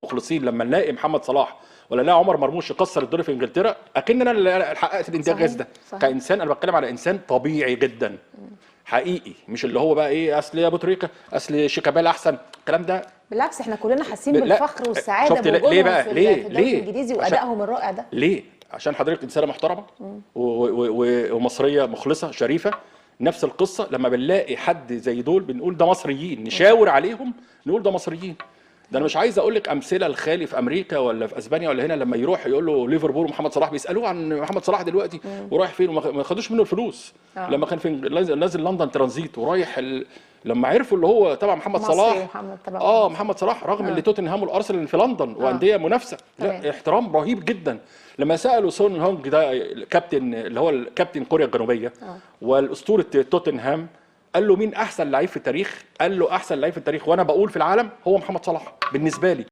مخلصين. لما نلاقي محمد صلاح ولا نلاقي عمر مرموش يكسر الدنيا في انجلترا، اكن انا اللي حققت الانجاز ده. كانسان، انا بتكلم على انسان طبيعي جدا حقيقي، مش اللي هو بقى ايه اصل يا ابو تريكه، اصل شيكابالا احسن، الكلام ده. بالعكس احنا كلنا حاسين بالفخر والسعادة بوجودهم في الدوري الانجليزي وادائهم الرائع ده. ليه؟ عشان حضرتك انسانه محترمه ومصريه مخلصة شريفه. نفس القصة لما بنلاقي حد زي دول بنقول ده مصريين، نشاور عليهم نقول ده مصريين. ده انا مش عايز اقول لك امثلة الخالي في امريكا ولا في اسبانيا ولا هنا، لما يروح يقول له ليفربول ومحمد صلاح، بيسالوه عن محمد صلاح دلوقتي ورايح فين، وما خدوش منه الفلوس. لما كان في نازل لندن ترانزيت ورايح لما عرفوا اللي هو تبع محمد صلاح، محمد صلاح رغم اللي توتنهام والارسنال في لندن وانديه منافسه، لا احترام رهيب جدا. لما سالوا سون هونج ده الكابتن اللي هو الكابتن كوريا الجنوبية والاسطوره توتنهام، قال له مين احسن لعيب في التاريخ؟ قال له احسن لعيب في التاريخ وانا بقول في العالم هو محمد صلاح بالنسبة لي.